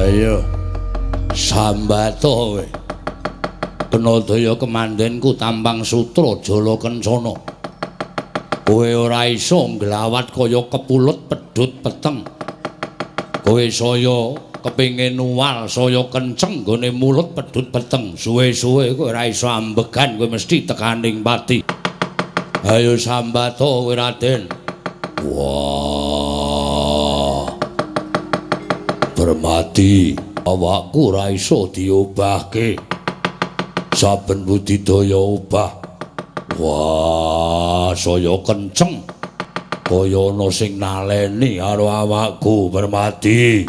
Ayo sambato kowe. Kena daya kemandenku Tambang Sutra Jala Kencana. Kowe ora iso nglawat kaya kepulut pedhut peteng. Kowe saya kepengin nuwal saya kenceng nggone mulut pedhut peteng. Suwe-suwe kowe ora iso ambegan, kowe mesti tekaning pati. Ayo sambato kowe Raden. Wah. Permati, awakku ora iso diobahke. Saben budidaya obah. Wah, saya kenceng. Kaya ana sing naleni karo awakku, Permati.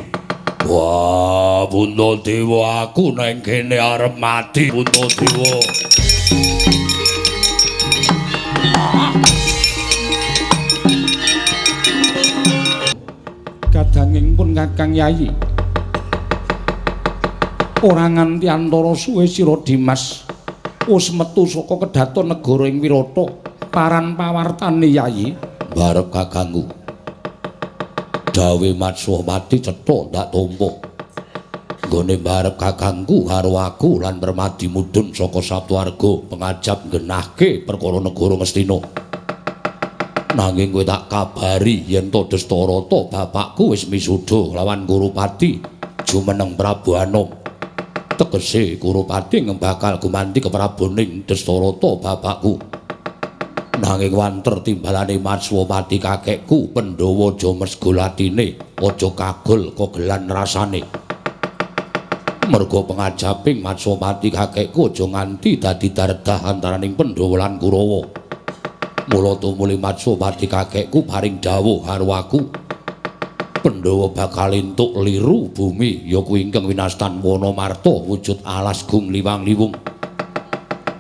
Wah, Puntadewa, aku nang kene arep mati, Puntadewa. Kadanging pun Kakang Yayi. Ora nganti antara suwe sira Dimas wis metu saka kedaton negara ing Wirata paran pawartane Yayi. Barep kakangku. Dawe Matswapati cetha ndak tampa. Nggone barep kakangku karo aku lan Permadi mudhun saka Saptwarga pengajap nggenahke perkara negara Ngastina. Nanging kowe tak kabari yen to Dastarata bapakku wis misuda lawan Kurupati jumeneng Prabu Anom. Tegese Kurupati bakal gumanti kepraboning Dastarata bapakku. Nanging wanter timbalane Matswapati kakekku, Pandhawa aja mesgol atine, aja kagol kogelan rasane. Merga pengajaping Matswapati kakekku aja nganti dadi dardah antaraning Pandhawa lan Kurawa. Mula tumuli Matswapati kakekku paring dawuh karo aku, Pandhawa bakal entuk liru bumi ya kuwi ingkang winastan Wanamarta wujud alas gung liwang-liwung.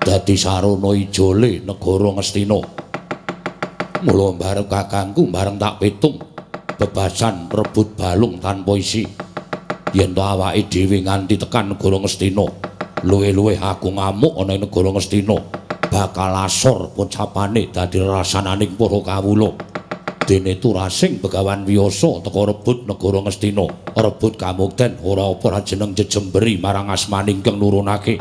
Dadi sarana ijole negara Ngastina. Mula bareng kakangku bareng tak pitung bebasan rebut balung tanpa isi. Yen to awake dhewe nganti tekan negara Ngastina, luwih-luwih aku ngamuk ana ing negara Ngastina, bakal asor pocapane dadi rasananing para kawula. Dene turasing Begawan Wiyasa teka rebut negara Ngastina, rebut kamukten ora apa ra jeneng jejemberi marang asmaning kang nurunake.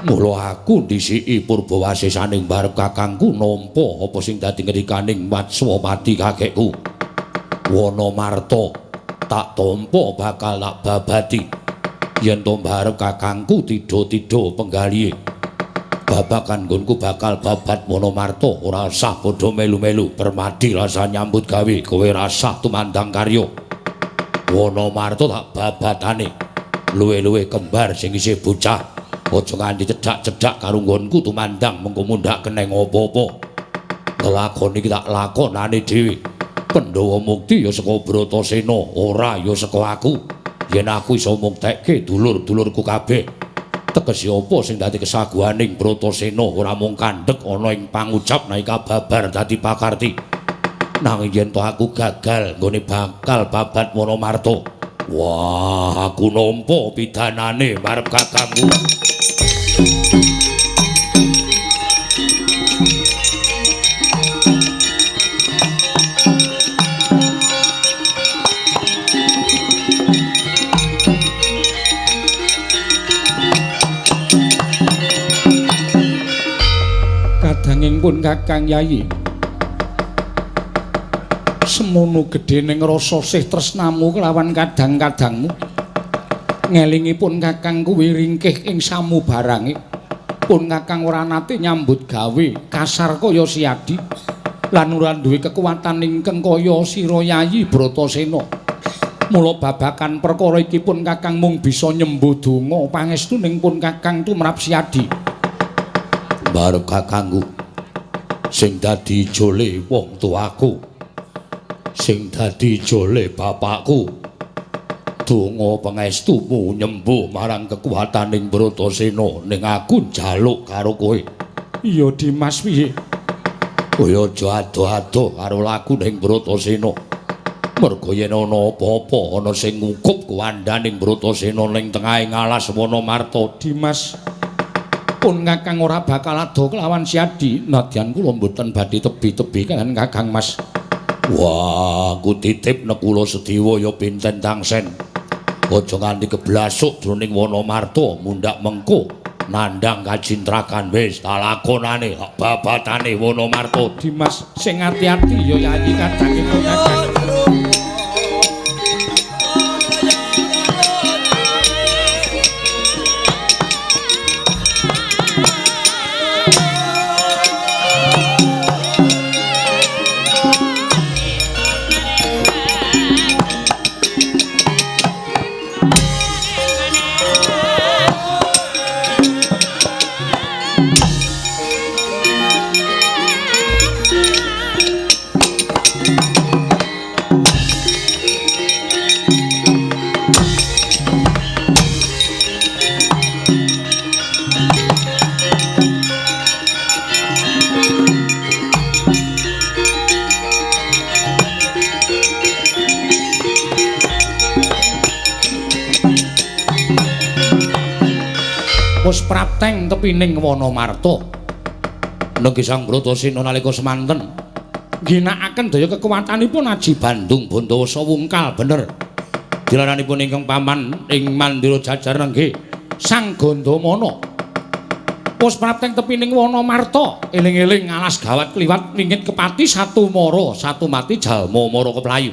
Mula aku ndhisiki purbawasisaning barep kakangku nampa apa sing dadi ngendikaning Matswapati kakekku. Wanamarta tak tampa bakal tak babati. Yen to barep kakangku tidha-tidha penggalihe. Babakan nggonku bakal babat Wanamarta, ora usah padha melu-melu. Permadi rasa nyambut gawe, kowe rasah tumandang karya. Wanamarta tak babatane. Luwih-luwih kembar sing isih bocah. Aja nganti cedhak-cedhak karo nggonku tumandang mengko mundhak keneng apa-apa. Lelakon iki tak lakonane dhewe. Pandhawa mukti ya saka Bratasena, ora ya saka aku. Yen aku iso muktekke dulur-dulurku kabeh. Tegese apa sing dadi kesaguhaning Bratasena ora mung kandhek ana ing pangucap nalika babar dadi pakarti. Nanging yen to aku gagal nggone bakal babat Wanamarta. Wah, aku nampa pidanane marep kakangku. Kadanging pun Kakang Yayi, semono gedhening rasa sih tresnamu kelawan kadang-kadangmu. Ngelingipun Kakang kuwi ringkih ing samubarange. Pun Kakang ora nate nyambut gawe kasar kaya Siadi lan ora duwe kekuatan ingkang kaya sira Yayi Bratasena. Mula babakan perkara iki pun Kakang mung bisa nyembuh donga pangestuning pun Kakang tumrap Siadi. Barep kakangku sing dadi ijole wong tuaku, sing dadi ijole bapakku, donga pangestumu nyembuh marang kekuataning Bratasena ning aku njaluk karo kowe. Iya Dimas, piye? Kowe aja adoh-adoh karo lakuning Bratasena. Merga yen ana apa-apa ana sing ngukup kuwandaning Bratasena ning tengahing alas Wanamarta. Dimas, pun Kakang ora bakal adoh kelawan Siadi. Nadyan kula mboten badhe tebi-tebi kaliyan Kakang Mas. Wah, aku titip Nekula Sediwa ya pinten tangsen. Aja nganti keblasuk jroning Wanamarta mundhak mengko nandhang kajintrakan wis talakonane babatane Wanamarta. Dimas sing ati-ati ya Yayi kadangipun Kakang. Wis prapteng tepining Wanamarta. Nenggi Sang Bratasena nalika semanten ngginakaken daya kekuatanipun Aji Bandung Bantawasa wungkal bener. Dilaranipun ingkang paman ing mandira jajar nenggi Sang Gandamana. Wis prapteng tepining Wanamarta, eling-eling alas gawat kliwat wingit kepati satu mara satu mati jalma mara keplayu.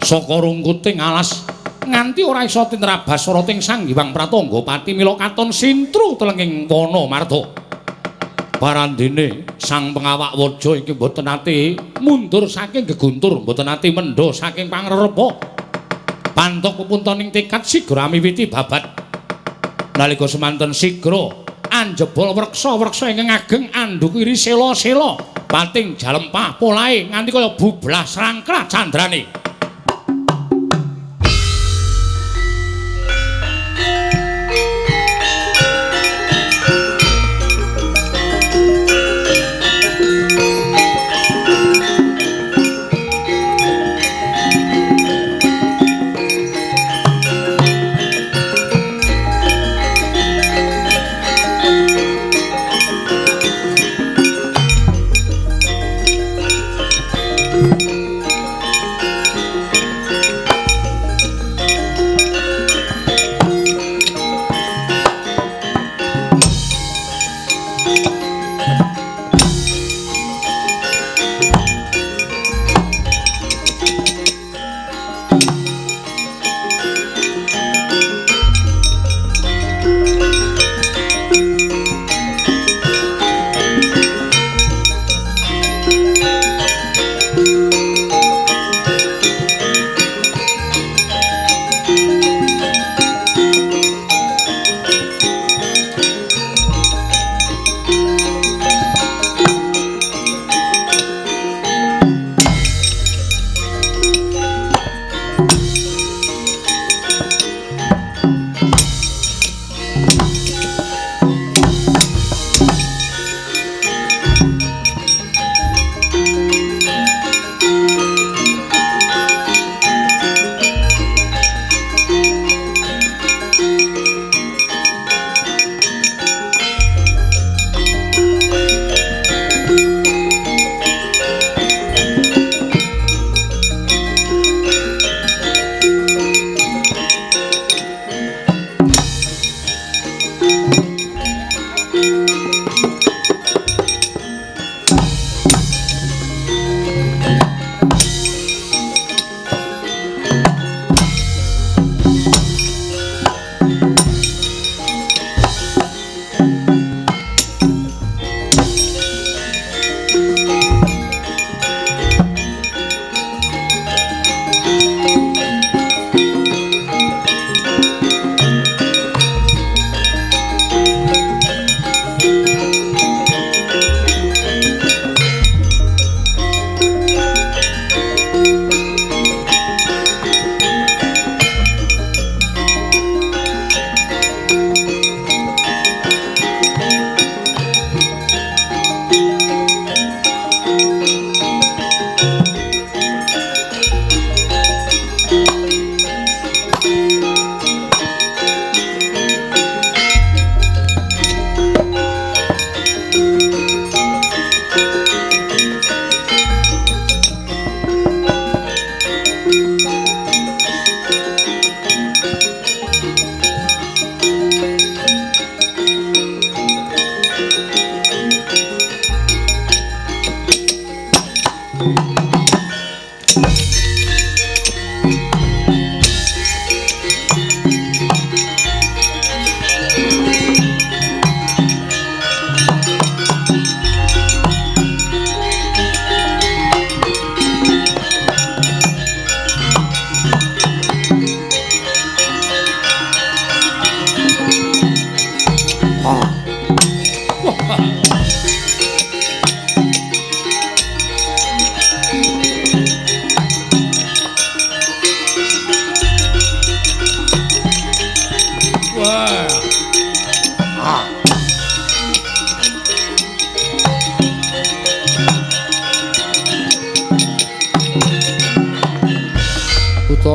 Saka rungkuting alas nganti ora iso tinrabas soroting Sang Hyang Pratangga pati mila katon sintru telenging Wanamarta. Parandene sang pengawak waja iki mboten nate mundur saking geguntur, mboten nate mendha saking pangrerepa. Pantok pepuntoning tekad sigra miwiti babat. Nalika semanten sigra anjebol wreksa-wreksa ingkang ageng andukiri sela-sela pating jalempah polahe nganti kaya bublah srangkra candrane.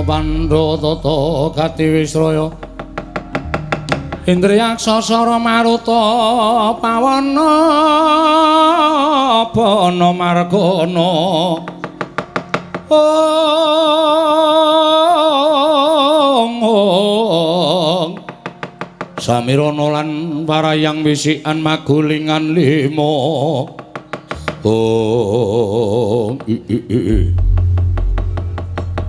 Pandha tata gati wisraya Indriyaksa sara maruta pawana bana margana ong ong samirana lan parayang wisikan magulingan lima ong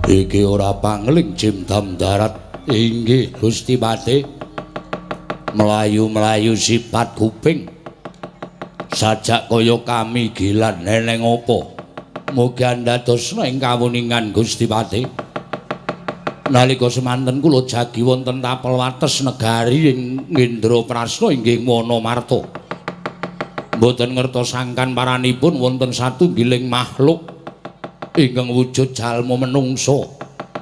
iki ora pangling jim dam darat inggih Gusti Patih mlayu-mlayu sifat kuping sajak kaya kami gilan neneng apa mugi andadosna ing kawuningan Gusti Patih. Nalika semanten kula jagi wonten tapel wates negari ing Indraprasta inggih Wanamarta. Mboten ngertos sangkan paranipun wonten satunggiling makhluk ingkang wujud jalma menungsa.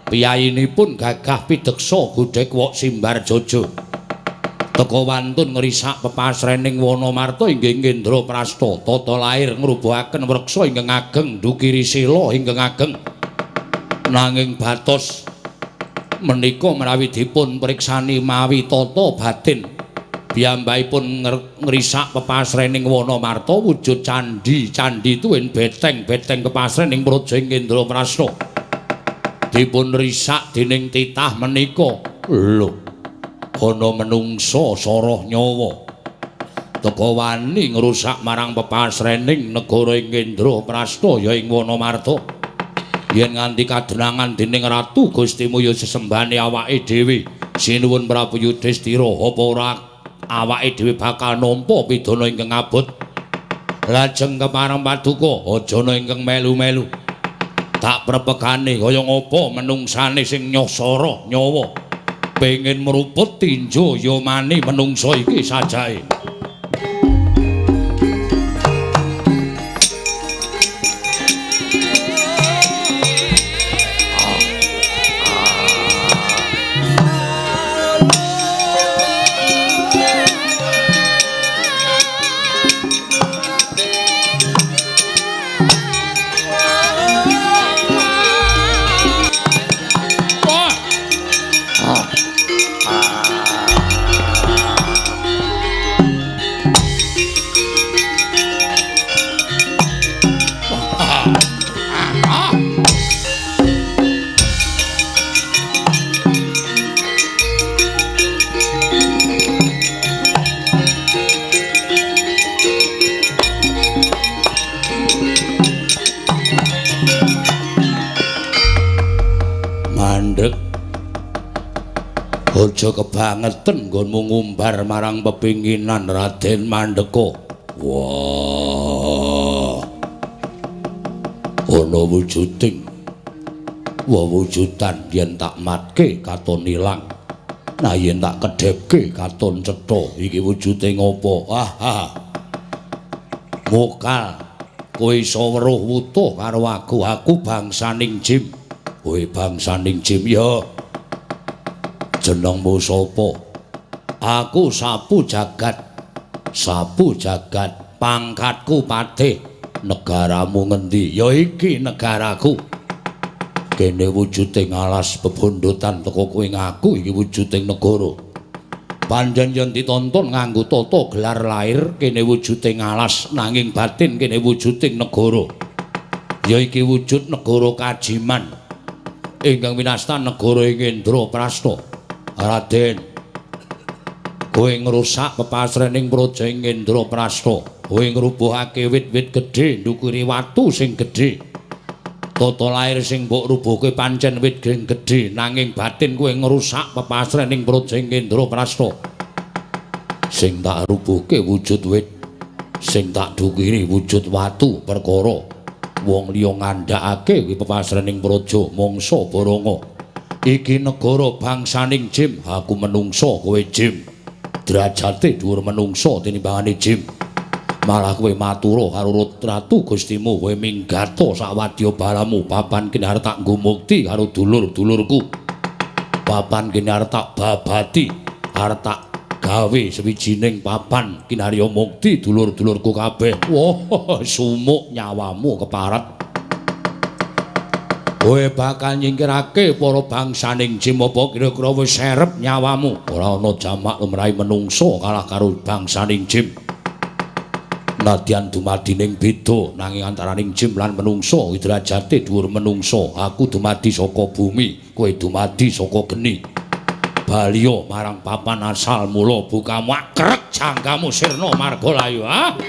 Piyayinipun gagah pideksa godhek wok simbar jaja. Teka wantun ngrisak pepasrening Wanamarta inggih Indraprasta. Tata lair ngrubuhaken wreksa ingkang ageng ndukiri sila ingkang ageng. Nanging batos menika menawi dipun priksani mawi tata batin piyambakipun ngrisak pepasrening Wanamarta wujud candhi-candhi tuwin beteng-beteng kepasrening praja ing Indraprasta. Dipun risak dening titah menika lho ana menungsa soroh nyawa teka wani ngrusak marang pepasrening negara ing Indraprasta ya ing Wanamarta. Yen nganti kadenangan dening ratu Gustimu ya sesembahane awake dhewe. Sinuwun Prabu Yudhistira, apa ora awake dhewe bakal nampa pidana ingkang abot? Lajeng kepareng paduka aja ana ingkang melu-melu. Tak prepegane kaya ngapa menungsane sing nyosara nyawa. Pengen mruput tinjo ya mani menungsa iki sajae. Aja kebangeten nggonmu ngumbar marang pepinginan Raden Mandeka. Wah. Ana wujuding wewujudan yen tak matke katon ilang. Nah yen tak kedhepke katon cetha. Iki wujude ngopo? Ah. Mokal kowe iso weruh wutuh karo aku. Aku bangsaning Jim. Kowe bangsaning Jim ya. Jenengmu sapa? Aku Sapu Jagat. Sapu Jagat, pangkatku patih. Negaramu ngendi? Ya iki negaraku. Kene wujuding alas bebondotan teko kowe ngaku iki wujuding negara. Pancen yen ditonton nganggo tata gelar lair kene wujuding alas, nanging batin kene wujuding negara. Ya iki wujud negara Kajiman ingkang winastan negara ing Indraprasta. Raden, kowe ngrusak pepasrening praja ing Indraprasta. Kowe ngrubuhake wit-wit gedhe ndukuri watu sing gedhe. Tata lair sing mbok rubuhke pancen wit gedhe, nanging batin kowe ngrusak pepasrening praja ing Indraprasta. Sing tak rubuhke wujud wit, sing tak dukiri wujud watu perkara wong liya ngandhakake kuwi pepasrening praja mangsa Baranga. Iki negara bangsaning Jim, aku menungsa kowe Jim. Derajate dhuwur menungsa tinimbangane Jim. Malah kowe matura karo ratu Gustimu, kowe minggato sak wadya balamu, papan kene arep tak nggo mukti karo dulur-dulurku. Papan kene arep tak babati, arep tak gawe sewijining papan kinarya mukti dulur-dulurku kabeh. Wah, sumuk nyawamu keparat. Kowe bakal nyingkirake para bangsaning Jim apa kira-kira wis serep nyawamu. Ora ana jamak lumrahe menungsa kalah karo bangsaning Jim. Nadyan dumadining beda nanging antaraning Jim lan menungsa derajate dhuwur menungsa. Aku dumadi saka bumi, kowe dumadi saka geni. Baliya marang papan asal mula bukamu akrek jangkamu sirna marga layu ha.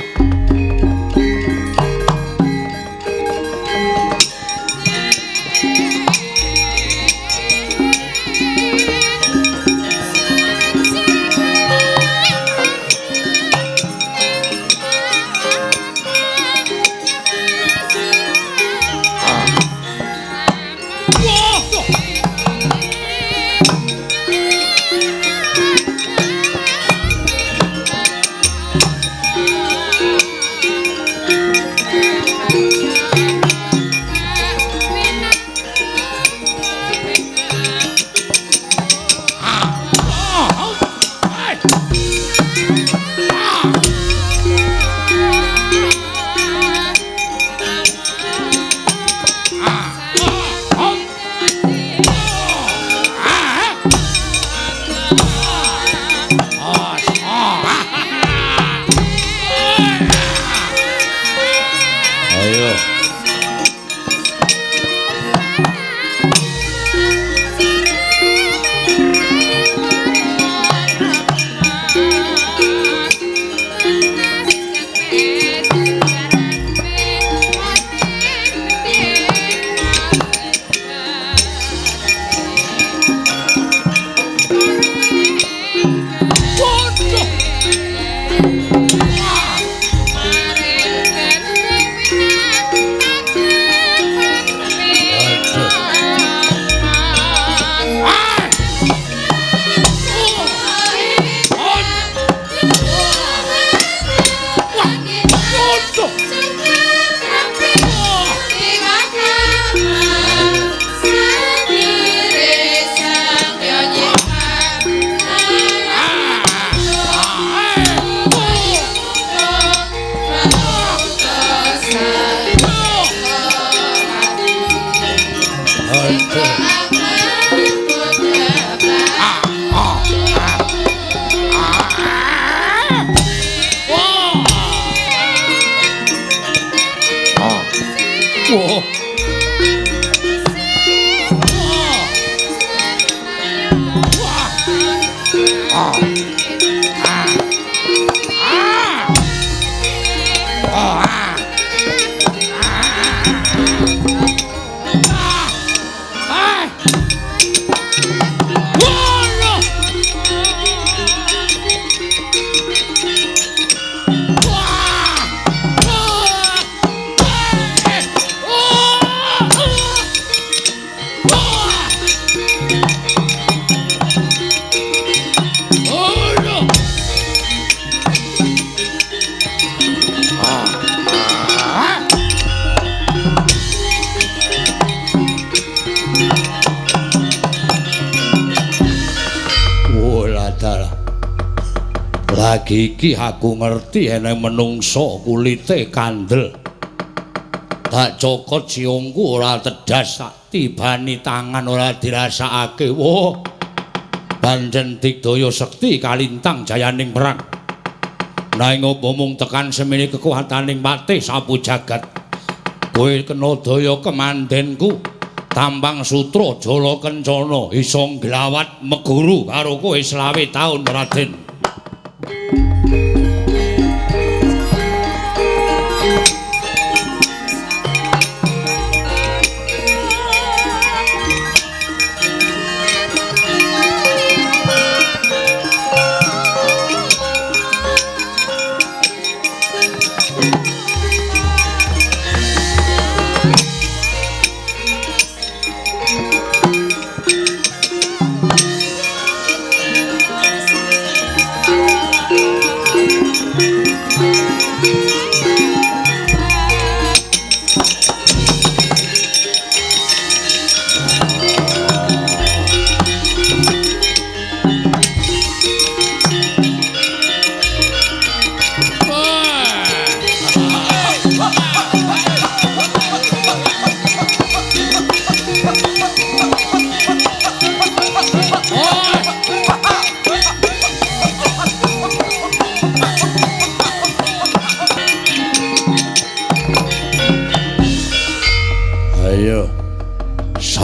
Lagi iki aku ngerti ene menungsa kulite kandel. Tak cokot siungku ora tedas, tak tibani tangan ora dirasakake. Wah. Pancen digdaya sekti kalintang jayaning perang. Nanging apa mung tekan semene kekuataning patih sapu jagat. Kowe kena daya kemandenku. Tampang sutra jala kencana iso nglawat meguru karo kowe 25 taun Raden.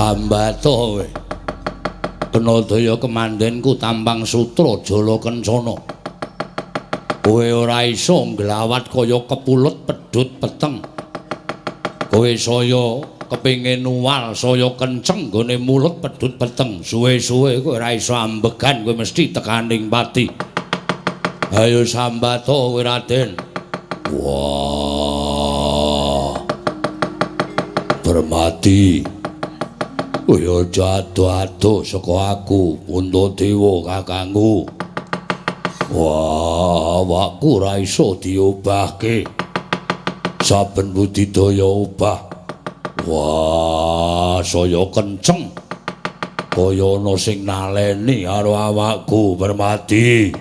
Sambato kowe. Kena daya kemandenku Tambang Sutra Jala Kencana. Kowe ora iso nglawat kaya kepulut pedhut peteng. Kowe saya kepengin nuwal saya kenceng nggone mulut pedhut peteng. Suwe-suwe kowe ora iso ambegan, kowe mesti tekaning pati. Ayo sambato kowe Raden. Wah. Permati. Kowe aja ado-ado saka aku, Puntadewa kakangku. Wah, awakku ora iso diobahke. Saben budidaya obah. Wah, saya kenceng. Kaya ana sing naleni karo awakku, Permati.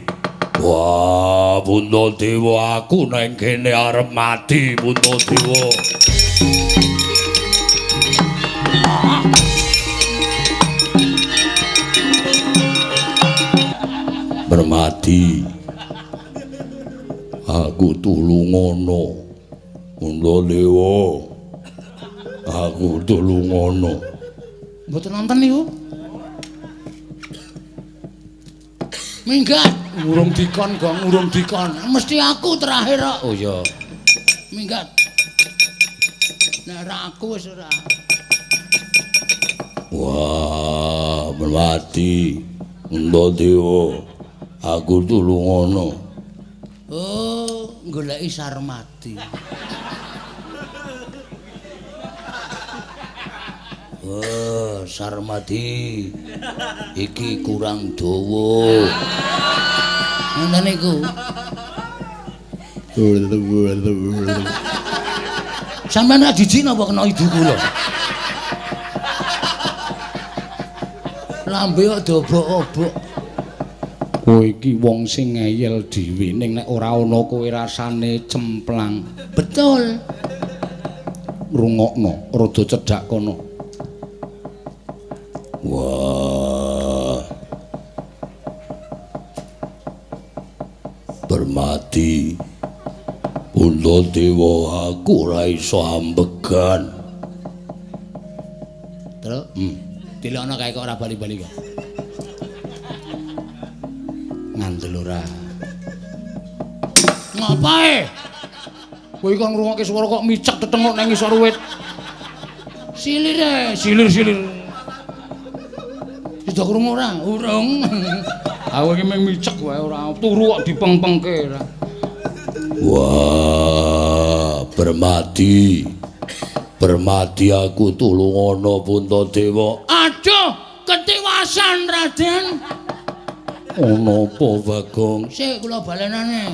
Wah, Puntadewa, aku nang kene arep mati, Puntadewa. Permati, aku tulungono, Puntadewa. Aku tulungono. Mboten nonton niku. Minggat, urung dikon, Gong, urung dikon. Mesti aku terakhir kok. Oh iya. Minggat. Nek ora aku wis ora. Wah, Permati, Puntadewa. Aku tulungono. Oh, goleki Sarmati. Oh, Sarmati. Iki kurang dawa. Ngoten niku. Sampeyan ra jijik napa kena ibu kula? Lambe kok dobok-obok. Kowe iki wong sing ngeyel dhewe, ning nek ora ana kowe rasane cemplang. Betul. Rungokno, rada cedhak kono. Wah. Permati. Puntadewa, aku ora iso ambegan. Terus, dilokno kae kok ora bali-bali kok. Ngandel ora. Ngapae? Kowe kok ngrungokke swara kok micek tetenguk nang ngisor wit. Silire, silir-silir. Sudah krungu ora? Urung. Aku iki mung micek wae ora turu kok dipengpengke ora. Wah, Permati. Permati, aku tulungono Puntadewa. Aduh, ketiwasan Raden. Ana apa, Bagong? Sik kula balenane.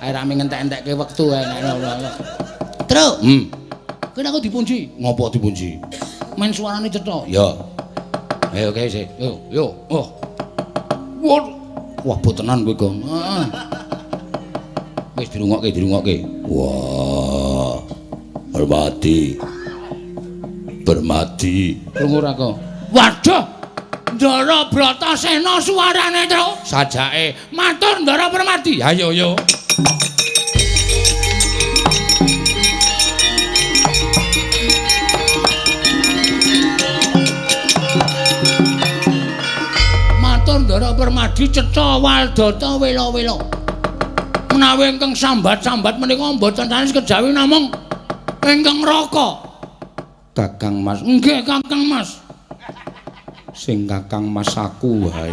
Ae rame ngentek-entekke wektu ae nek ora. Truk. Kene aku dipunji. Ngopo dipunji? Men suarane cetha. Ya. Ayo kae sik. Yo, yo. Oh. Wah, botenan kowe, Gong. Heeh. Wis dirungokke, dirungokke. Wah. Permati. Permati. Krungu ora kok? Waduh. Ndara Bratasena suarane, Truk. Sajake matur Ndara Permati. Ayo yo. Matur Ndara Permadi cetha waldata wela-wela. Menawi ingkang sambat-sambat menika mboten sanes kejawi namung ingkang raka. Kakang Mas. Nggih, Kakang Mas. Sing Kakang Mas aku wae.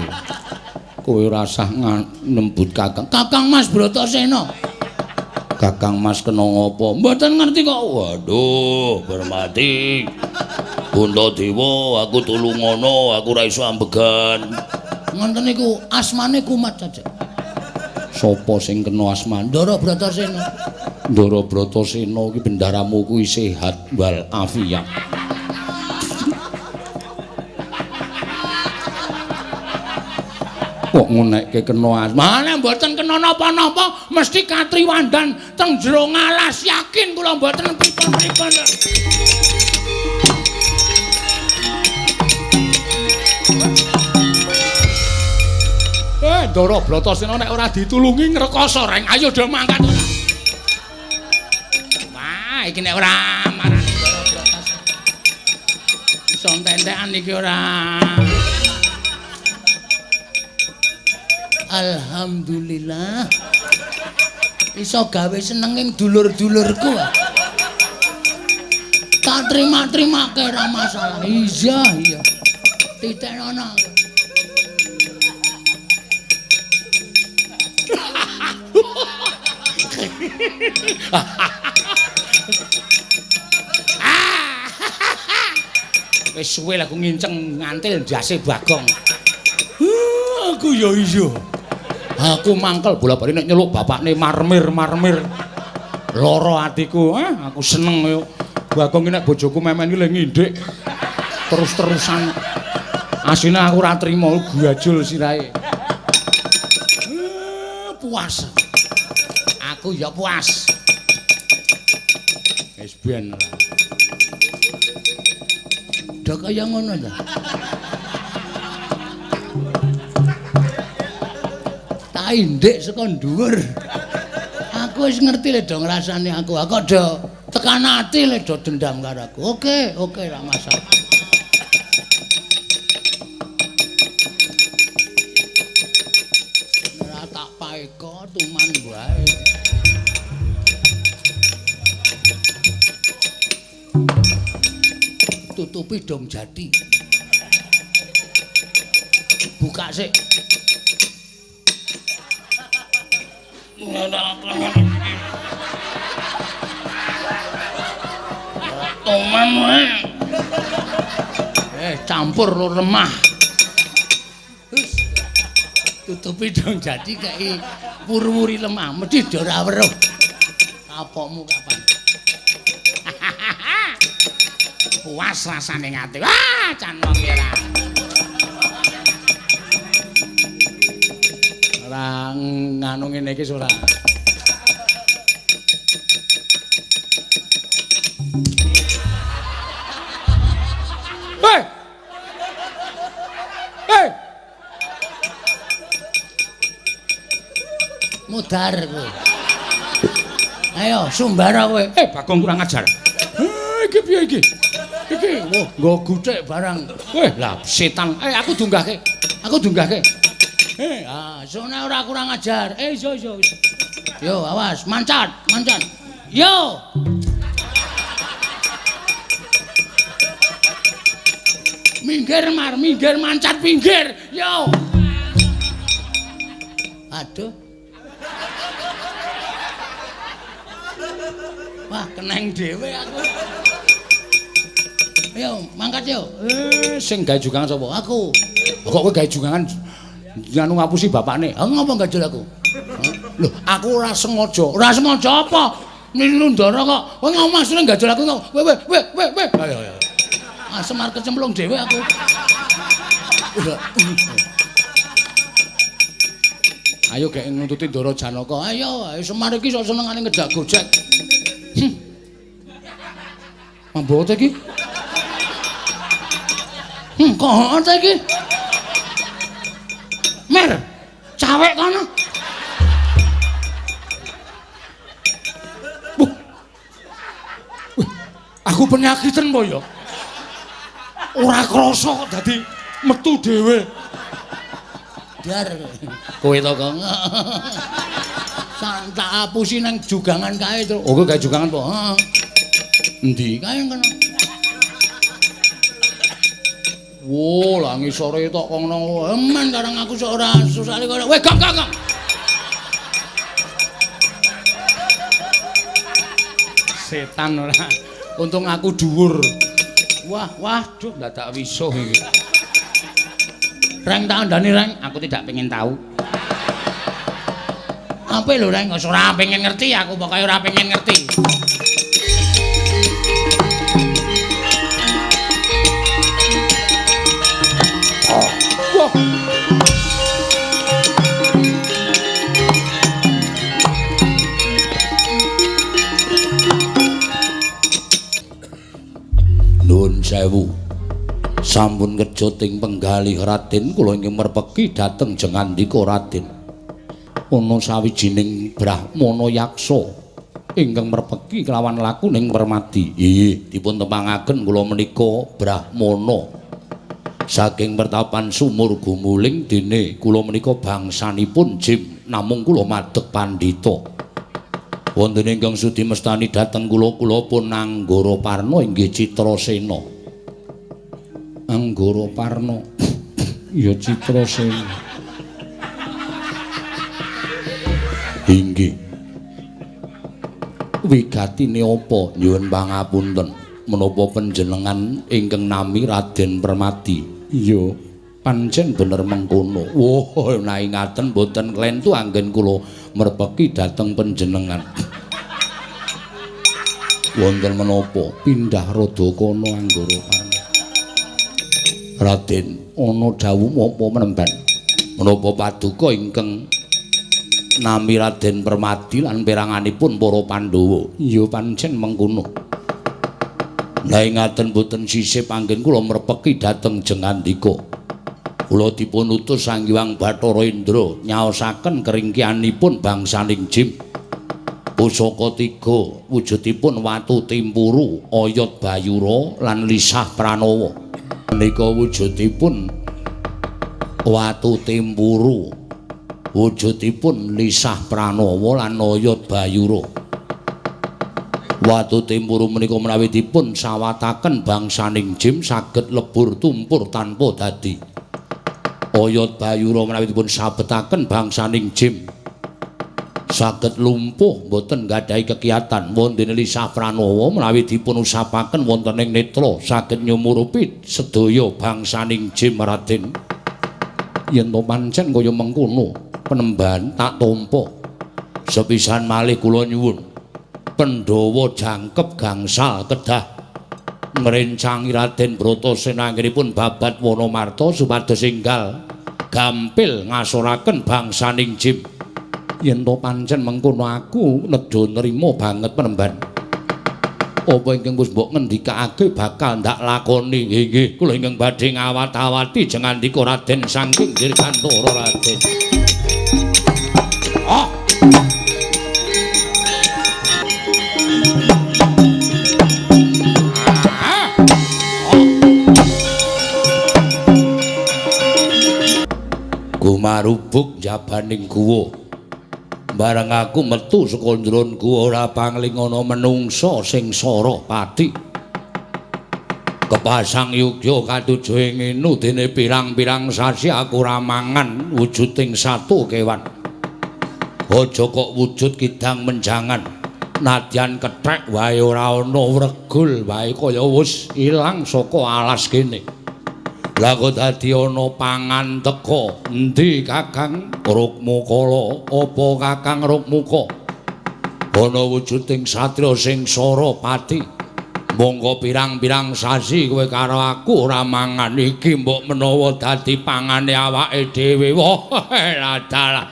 Kowe ora usah nembut Kakang. Kakang Mas Bratasena. Kakang Mas kena ngopo? Mboten ngerti kok. Waduh, Permati. Puntadewa, aku tulungono, aku ora iso ambegan. Ngoten niku asmane kumat saja. Sopo sing kena asmane? Ndara Bratasena. Ndara Bratasena iki bendaramu kuwi sehat wal afiat. Kok ngonekke kena asma? Nek mboten kena napa-napa mesti katriwandan teng jero ngalas, yakin kula mboten pripun-pripun. Ndara Bratasena nek ora ditulungi ngrekoso reng. Ayo do mangkat ora. Wah, iki nek ora marani Ndara Bratasena. Iso entek-entekan iki ora. Alhamdulillah. Iso gawe senenging dulur-dulurku. Tak terima-terimake ora masalah. Iya, iya. Titenono. Wis suwe lah aku nginceng ngantil ndase Bagong. Aku ya iya. Aku mangkel bola-bali nek nyeluk bapakne marmir-marmir. Lara atiku, aku seneng yo. Bagong iki nek bojoku memen iki le ngindik terus-terusan. Asline aku ora trimo gajul sirahe. Puas. Aku ya puas. Wis ben. Do kaya ngono ta. Tak indik saka dhuwur. Aku wis ngerti le do ngrasani aku. Aku do tekan ati le do dendam karo aku. Oke, oke ra masalah. Ora tak paeka tuman wae. Tutupi dong jati. Buka sik. Toman wae. Campur lho lemah. Tutupi dong jati kei wuri-wuri lemah, mesti do ora weruh. Kapokmu kapan? Puas rasane ngati. Wah, can wong iki ora. Ora nganu ngene iki ora. Hei. Hei. Mudar kowe. Ayo sumbara kowe. Bagong kurang ajar. Iki piye iki? Iki wah nggo guthik barang. Weh, lah setan. Aku dunggahke. Aku dunggahke. Sone ora kurang ajar. Iso iso. Yo, awas, mancat, mancat. Yo. Minggir mar, minggir mancat pinggir. Yo. Aduh. Wah, keneng dhewe aku. Ayo, mangkat yo. Sing gawe jugangan sapa? Aku. Kok kowe gawe jugangan nganu ngapusi bapakne? Ha ngopo gajul aku? Lho, aku ora sengaja. Ora sengaja apa? Niru Ndara kok. Kowe ngomong asline gajul aku kok. Kowe kowe kowe kowe. Ayo ayo. Asem arep kecemplung dhewe aku. Ayo gek nuntuti Ndara Janaka. Ayo, ayo Semar iki sok senengane ngejak gojek. Mambo ta iki? Kok ta iki? Mer, cawek kono. Aku penyakiten po ya. Ora krasa kok dadi metu dhewe. Dar. Kowe to, Kong. Tak apusi nang jugangan kae, Tru. Oh, kowe gawe jugangan po? Heeh. Endi? Kae kono. Wo, lah ngisore tok kono. Eman karang aku sok ora susah kok. Weh, gong gong gong. Setan ora. Untung aku dhuwur. Wah, waduh dadak wisuh iki. Reng tak andani, Reng, aku tidak pengen tahu. Apa lho, Reng? Ora pengen ngerti aku, pokoke ora pengen ngerti. Wah. Nuwun sewu. Sampun kejut ing penggalih Raden, kula ingkang merpeki dhateng jengandika Raden. Ana sawijining brahmana yaksa Ingkang merpeki kelawan lakuning Permadi. Inggih, dipun tepangaken kula menika Brahmana. Saking pertapan Sumur Gumuling dene kula menika bangsanipun Jim, namung kula madeg pandhita. Wonten ingkang sudi mestani dhateng kula, kula pun Anggara Parna inggih Citrasena. Anggara Parna ya Citrasena. Inggih. Wigatine apa nyuwun pangapunten menapa panjenengan ingkang nami Raden Permadi? Iya, pancen bener mengkono. Wah, nek ngaten mboten klentu anggen kula merpeki dhateng panjenengan. Wonten menapa pindah rada kono Anggara Parna? Raden, ana dawuh apa menemban? Menapa paduka ingkang nami Raden Permadi lan peranganipun para Pandhawa? Ya pancen mengkono. Lah ngaten mboten sisih panggen kula merpeki dhateng Jengandika. Kula dipun utus Sang Hyang Bathara Indra nyaosaken keringkianipun bangsaning Jim. Pusaka tiga wujudipun watu timpuru, oyot bayura lan lisah pranawa. Menika wujudipun watu timpuru, wujudipun lisah pranawa lan oyot bayura. Watu timpuru menika menawi dipun sawataken bangsaning Jim saged lebur tumpur tanpa dadi. Oyot bayura menawi dipun sabetaken bangsaning Jim saged lumpuh mboten nggadahi kekiyatan. Wonten lisah pranawa menawi dipun usapaken wonten ing netra saged nyumurupi sedaya bangsaning Jim. Raden, yen to pancen kaya mengkono penemban tak tampa. Sepisan malih kula nyuwun Pandhawa jangkep gangsal kedah ngrencangi Raden Bratasena anggenipun babat Wanamarta supados enggal gampil ngasoraken bangsaning Jim. Yen to pancen mengkono aku nedha nrima banget penemban. Apa ingkang wis mbok ngendikake bakal ndak lakoni? Nggih, kula ingkang badhe ngawat-awati jengandika Raden saking Dirgantara Raden. Oh. Gumarubuk jabaning guwa. Bareng aku metu saka njron guwa ora pangling ana menungsa sing sara pati. Kepasang yugya katuju ing inu dene pirang-pirang sasi aku ora mangan wujuding satu kewan. Aja kok wujud kidang menjangan. Nadyan kethek wae ora ana wregul wae kaya wis ilang saka alas kene. Lah kok dadi ana pangan teka. Endi Kakang Rukmukala? Apa Kakang Rukmuka? Ana wujuding satriya sing sara pati. Monggo pirang-pirang sasi kowe karo aku ora mangan iki mbok menawa dadi pangane awake dhewe. Wah, dalah.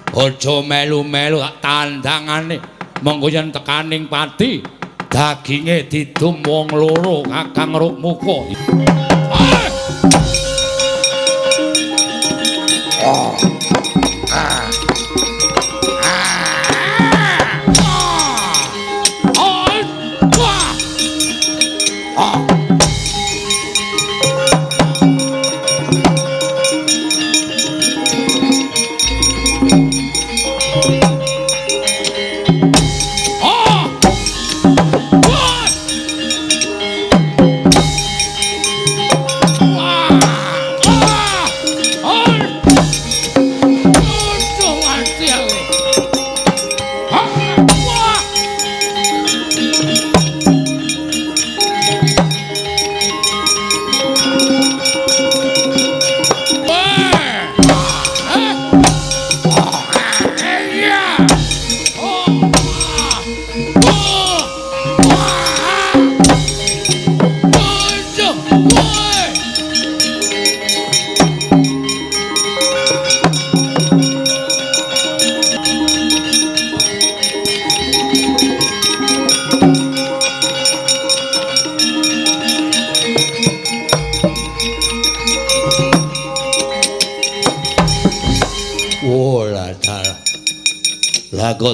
Aja melu-melu tandangane. Monggo yen tekaning pati daginge didum wong loro Kakang Rukmuka.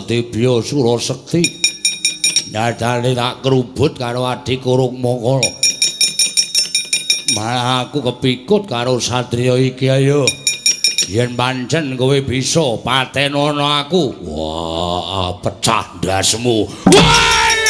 Dibya Surasekti Nyatane tak krubut karo adikku Rukmaka. Malah aku kepikut karo satriya iki ayo. Yen pancen kowe bisa patenono aku. Wah, pecah ndasmu. Wah!